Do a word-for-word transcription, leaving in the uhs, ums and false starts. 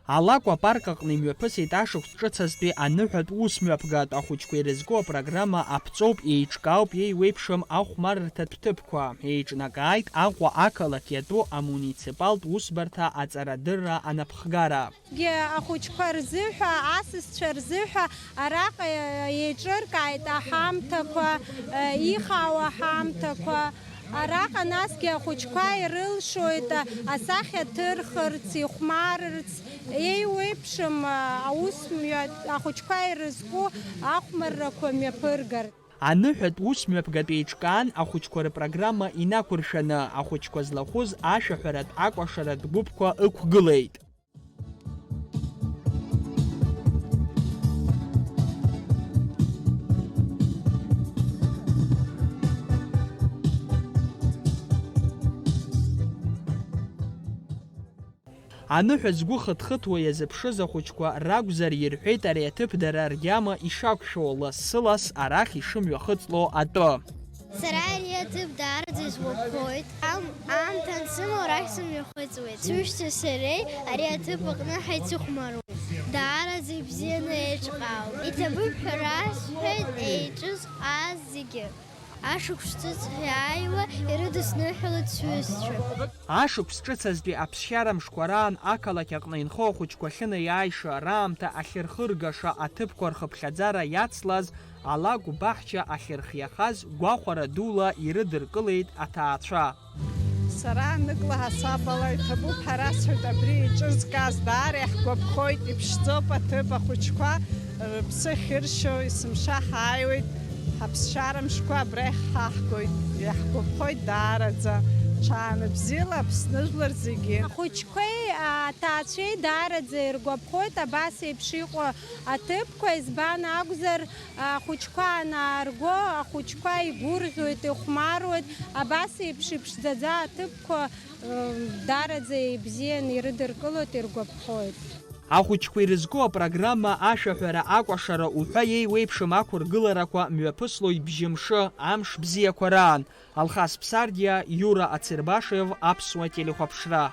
Алакә апарк аҟны имҩаԥысит ашықәс ҿыцазтәи аныҳәатә усмҩаԥгатә ахәыҷқәа ирызку апрограмма. Аԥҵоуп, еиҿкаауп, еиуеиԥшым ахәмаррҭатә ҭыԥқәа, еиҿнакааит Аҟәа ақалақь иатәу амуниципалтә усбарҭа аҵарадырра анапхгара. Ахәыҷқәа рзыҳәа, асасцәа рзыҳәа араҟа еиҿыркааит аҳамҭақәа, ихаау аҳамҭақәа. Араҟа насгьы ахәыҷқәа ирылшоит асахьа ҭырхырц, ихәмарырц, еиуеиԥшым аусмҩа ахәыҷқәа ирызку ахәмаррақәа мҩаԥыргарц. Аныҳәатә усмҩаԥгатә еиҿкаан ахәыҷқәа рпрограмма инақәыршәаны, ахәыҷқәа злахәыз ашәаҳәаратә акәашаратә гәыԥқәа ықәгылеит. Аныҳәа згәы хыҭхыҭуа иазыԥшыз ахәыҷқәа ракәзар, ирҳәеит ари аҭыԥ дара ргьама ишақәшәо, лассы-ласс арахь ишымҩахыҵло атәы. Сара ари аҭыԥ даараӡа исгәаԥхоит. Ам-, аамҭа ансымоу арахь сымҩахыҵуеит. Сҩызцәеи сареи ари аҭыԥ аҟны ҳаицыхәмаруеит. Даараӡа ибзианы еиҿкаауп. Иҭабуп ҳәа расҳәеит еиҿызкааз зегьы. Ашықәс ҿыц иааиуа ирыдысныҳәалоит сҩызцәа. Ашықәс ҿыцазтәи аԥсшьара мшқәа раан ақалақь аҟны инхо ахәыҷқәа ахьынеиааиша, раамҭа ахьырхыргаша аҭыԥқәа рхыԥхьаӡара иацлаз алакә баҳча ахьырхиахаз гәахәара дула ирыдыркылеит аҭаацәа. Сара аныкла ҳасабала иҭабуп ҳәа расҳәоит абри еиҿызкааз, даара иаҳгәаԥхоит, иԥшӡоуп аҭыԥ, ахәыҷқәа рыԥсы ахьыршьо, есымша ҳааиуеит, ҳаԥсшьара мшқәа абра иаҳхаҳгоит, иаҳгәаԥхоит даараӡа. Ҽаанбзиала Аԥсны жәлар зегьы. Ахәыҷқәеи аҭаацәеи даараӡа иргәаԥхоит абас еиԥш иҟоу аҭыԥқәа, избан акәзар, ахәыҷқәа анаарго, ахәыҷқәа игәырӷьоит, ихәмаруеит, абас еиԥш иԥшӡаӡа аҭыԥқәа, ы, даараӡа ибзианы ирыдыркылоит, иргәаԥхоит. Ахәыҷқәа ирызку апрограмма ашәаҳәара, акәашара уҳәа еиуеиԥшым ақәыргыларақәа мҩаԥыслоит бжьымшы, амш бзиақәа раан. Алхас Ԥсардиа, Иура Ацербашев, Аԥсуа телехәаԥшра.